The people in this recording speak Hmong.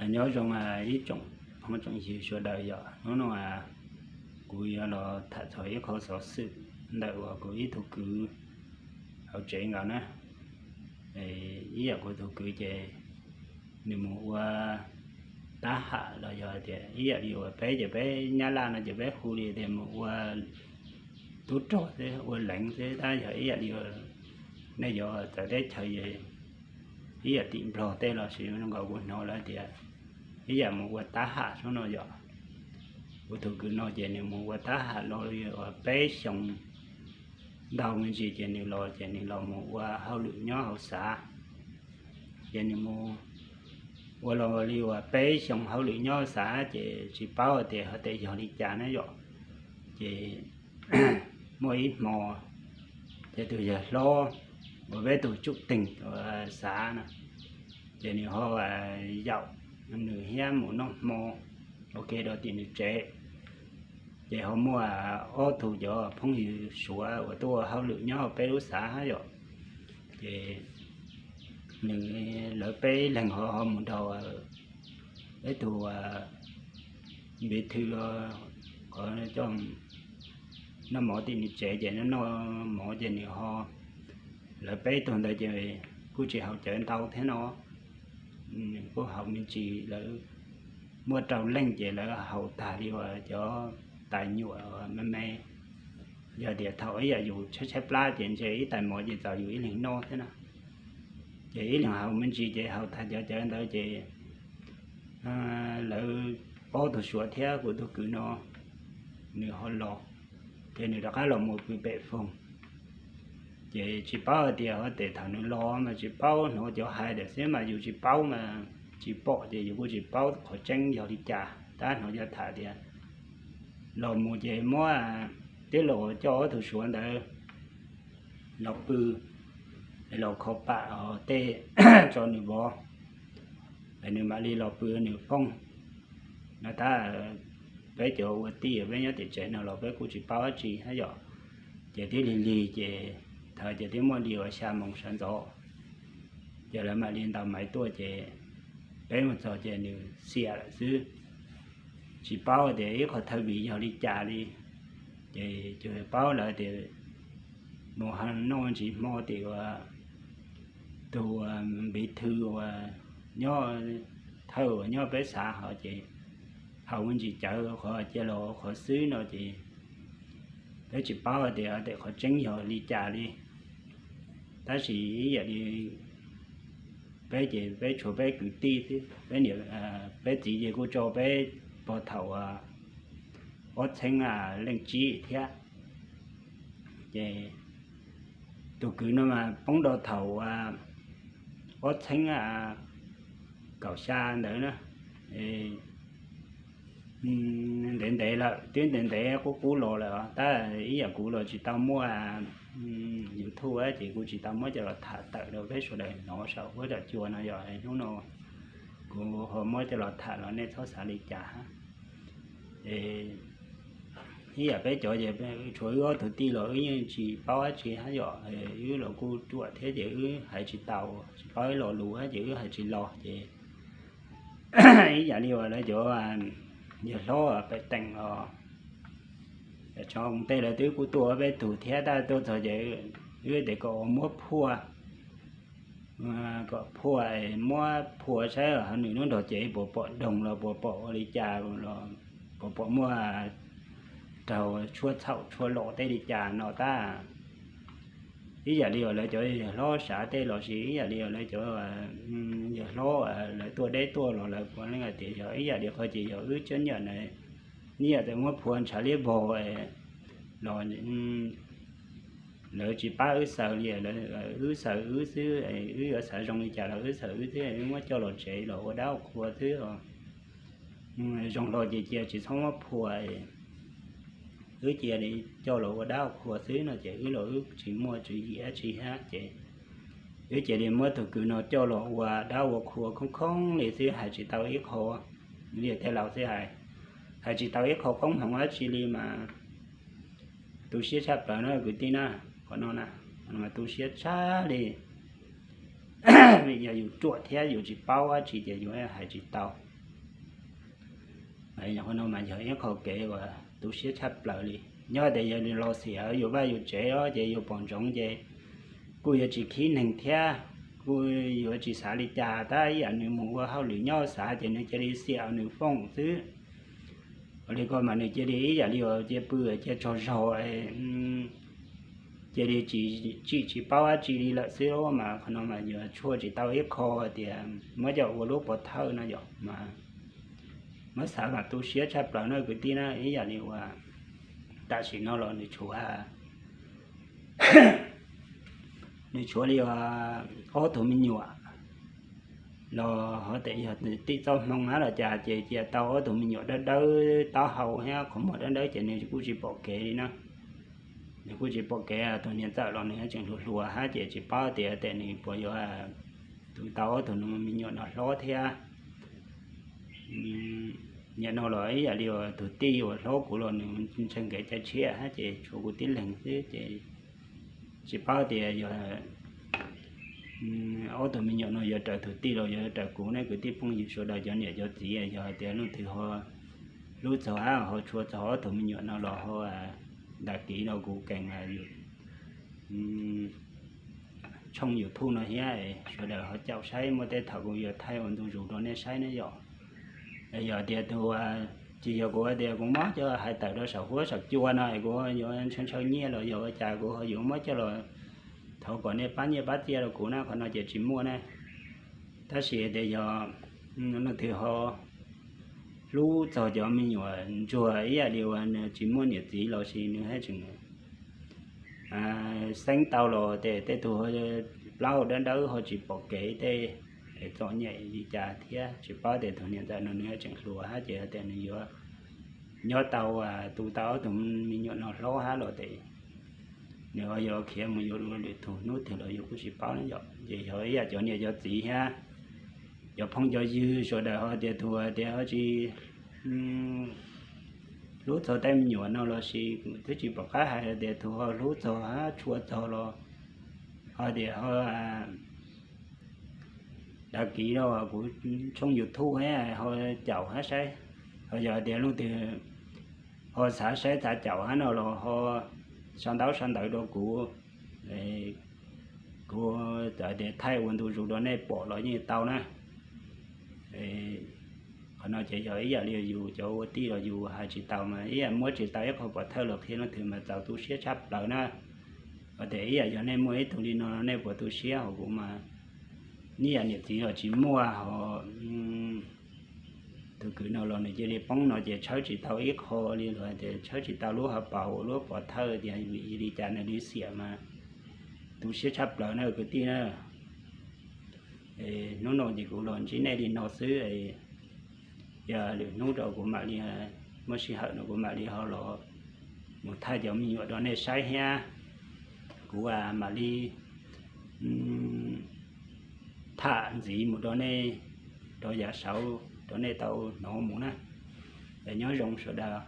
Nyob zoo ib tsoom phooj tsoom ywg sawv daws yom, hnub no kuv yuav los tham txog ib qho xov xwm ntawm uas kuv ib tug kwv hauv tsev nkaus na. Ib yam kuv tus kwv ces nws mus ua tab ham los yog tias ib yam li uas peb ces peb Nyab Laj no ces peb hu li tias mus ua tub rog xwb, ua leev xwb, tab yog ib yam li nej yuav txawv teb chaws ib yam tim Nplog tej los sis nkaus kuv hnov lawv tias ib yam mus ua tab ham xwb no yom. Kuv tus kwv no ces nws mus ua tab ham los li uas peb xyoos ntau me ntsis ces nws los ces nws los mus ua hauj lwm nyob hauv xav. Ces nws mus ua los li uas peb xyoos hauj lwm nyob hauv xav ces tsis paub tias ho tias yog li cas na yom. Ces muaj ib hmo ces tus yawg hlob uas peb tus tsum teeg uas xav na, ces nws ho yaum nws thiab mus noj hmo ua ke rau tim nws tsev. Ces ho muaj ob tug cov phooj ywg Suav uas tuaj ua hauj lwm nyob hauv peb lub xav hab yom. Ces nws, lawv peb leeg ho ho mus nrog peb tus npiv thw qhov coj noj mov tim nws tsev ces noj mov ces nws ho, lawv peb tug ntawd ces kuj tsis haus cawv ntau thiab no, kuj haus me ntsis, lawv muaj rau leej ces lawv haus tag li uas cov tais nyuam me me. Yog tias thaum ib yam yus tshaib tshaib plab ces ntshe ib tais mov ces txaus yus ib leeg noj thiab na. Ces ib leeg haus me ntsis ces haus tag cov cawv ntawd ces lawv ob tug Suav thiab kuv tus kwv no nws ho los, ces nws rov qab los mus pw pem foog. Ces tsis paub hais tias ho tes thaum nws los mas tsis paub, hnov cov hais tias xwb mas yus tsis paub mas tsis pom ces yus kuj tsis paub qhov tseeb yog li cas, tab hnov cov tham tias los mus ces muab tij laug coj ob tug Suav ntawd los pw, los kho pam tej tso nws vov, nws mam li los pw nws phooj no. Tab peb cov ua tij peb nyob tim tsev no los peb kuj tsis paub dab tsi hab yom. Ces twb lig lig ces thaum ces twb muaj li uas xya moos sawv ntxov, ces lawv mam li ntaus maiv tuaj ces peb mus txog ces nws xiam lawm xwb. Tsis paub tias ib qho thawj vim yog li cas li, ces tsuas paub lawv tias mus noj ntsis hmo tim uas tus npiv thw uas nyob, thawj uas nyob peb xav hov ces haus me ntsis cawv qhov cia los qhov xwb no ces peb tsis paub tias tes qhov tseeb yog li cas li. Tab sis ib yam li peb ces peb tshuav peb kwv tij xwb, peb niam peb txiv ces kuj tso peb puag thaum ob txheeb leej tsib thiab. Ces tus kwv no mas poob rau thaum ob txheeb kaum xya ntawd na. Ntev ntev lawm, twb ntev ntev qub qub los lawm os. Tab ib yam kuv los tsis tau muaj YouTube ces kuv tsis tau muab coj los tham tawm rau peb sawv daws hnov saum huab saum cua no yog hnub no kuv ho muab coj los tham los nej txhob xav li cas hab. Ib yam peb cov ces tshuav wb ob tug tij los wb yeej tsis paub dab tsi hab yom, wb los kuj ruam thiab ces wb hais tsis tau, tsis paub ib lo lus hab ces wb hais tsis los ces ib yam li uas lawv cov yawg hlob pem teem os, tso mus tej lawv twb kuj tuaj peb tug thiab, tab tuaj txog ces wb tes kom muab phua, kom phua, muab phua saib ho nws lub nrog cev puas pom doog los puas pom ua li cas los puas pom muaj raug tshuaj txhaum tshuaj lom tej li cas no tab. Ib yam li uas lawv cov yawg hlob sav tej los sis ib yam li uas lawv cov yawg hlob lawv tuaj deb tuaj los lawv puav leej hais tias yog ib yam li qhov ces yog wb tsab nyam na, ib yam tias muab phua ntshav liab vog los lawv tsis pab wb xaws li, wb xaws wb xwb, wb yuav xav zoo li cas los wb xaws wb xwb, wb muab coj los tsev los ua dab ua qhua xwb os. Zoo hlo ces cia tsis txhob muab phua, wb cia li coj los ua dab ua qhua xwb no ces wb los wb tsis muaj tswv yim dab tsi hab ces wb cia li muab tus kwv no coj los ua dab ua qhua khoob khoob li xwb, hais tsis tau ib qho, li tej laus xwb hais, hais tsis tau ib qho koob hmoov dab tsi li mas tu siab tshaj plaws na kwv tij na. Qhov no na, mas tu siab tshaj li, vim yog yus ruam thiab yus tsis paub dab tsi ces yus hais tsis tau. Qhov no mas yog ib qho kev uas tu siab tshaj plaws li. Nyob tias yog los xiam yus vaj yus tsev os ces yus pom ntsoov ces kuj yuav tsis khib neeg thiab, kuj yuav tsis xav li cas, tab ib yam nws mus ua hauj lwm nyob xav ces nws cia li xiam nws fooj xwb. Ua li ko mas nws cia li ib yam li cia pw cia tsaug zog, cia li tsis, tsis, tsis paub dab tsi li lawm xwb. Mas qhov no mas yuav tshuaj tsis tau ib qho tias muab coj ua lub pov thawj no yom, mas muab xav mas tu siab tshaj plaws no kwv tij na. Ib yam li uas tam sim no los nws tshuav, nws tshuav li ob tug me nyuam los ho tias yog txoj hmoo hab los cas ces cia tau ob tug me nyuam dawb dawb taub hau thiab qhov muag dawb dawb ces nws kuj tsis pom kev li na. Nws kuj tsis pom kev, tus niam ntxawm los nws tseem hluas hluas hab ces tsis paub tias tes nws puas yuav tu tau ob tug me nyuam no hlob thiab. Nim no los ib yam li tus tij uas hlob kuv los nws ntshe kev cai tshiab hab ces tshuav kuv tib leeg xwb ces tsis paub tias yog ob tug me nyuam no yuav raws tus tij los yuav raws kuv ne kwv tij phooj ywg sawv daws cov niam cov txiv. Yog hais tias leej twg ho hlub txog hab ho tshua txog ob tug me nyuam no los ho dag kiv rau kuv keem tshooj YouTube no thiab, sawv daws ho caum saib, muaj tej thaum kuv yuav thaij ua ntu zus rau nej saib ne yom. Yog tias tus, tsis yog kuv tias kuv muab coj hais tawm rau saum huab saum cua no es kuv yuav ntshaw ntshaw nyiaj los yog ua cas kuv ho yuav muab coj los thov kom nej pab nyiaj pab txiaj rau kuv na, qhov no ces tsis muaj na. Tab sis tias yog leej twg ho hlub txog cov me nyuam ntsuag ib yam li uas nws tsis muaj niam txiv los sis nws haj tseem xeeb tau los tes tej tug plaub hau dawb dawb ho tsis pom kev tej, txom nyem li cas thiab tsis paub tias tus niam ntxawm no nws haj tseem hluas hab ces tias nws yuav nyob tau, tu tau ob tug me nyuam no hlob hab los tes nws ho yuav khiav mus yuav dua lwm tus hnub twg los yus kuj tsis paub ne yom. Ces yog ib yam cov niam cov txiv thiab cov phooj cov ywg sawv daws ho tias tus tias ho tsis hlub txog tej me nyuam no los sis twb tsis pom qab hais tias tus ho hlub txog hab tshua txog los ho tias ho dag kiv rau kuv tshooj YouTube hab ho caum hab saib. Ho yog tias leej twg ho xav saib xav caum hab no los ho sau ntaub sau ntawv rau kuv, kuv txawm tias thaij ua ntu zus rau nej pom los yeej tau na. Qhov no ces yog ib yam li yus cov ua tij los yus hais tsis tau mas ib yam muab tsis tau ib qho pov thawj los qhia leej twg mas txaus tu siab tshaj plaws na. Ho tias ib yam yog nej muaj ib tug li no nej puas tu siab, ho kuv mas ib yam niam txiv los tsis muaj, ho tus kwv no los nws cia li poob no ces tshawb tsis tau ib qho li, luag tias tshawb tsis tau lub hauv paus lub pov thawj tias vim li cas nws li xiam mas tu siab tshaj plaws na kwv tij na. Hnub no ces kuv los ntsib nej li no xwb, yog lwm hnub rau kuv mam li muaj sij hawm no kuv mam li ho los mus thaij cov me nyuam rau nej saib thiab. Kuv mam li tham ntxiv mus rau nej, rau yav saud rau nej tau hnov mus na. Es nyob zoo sawv daws.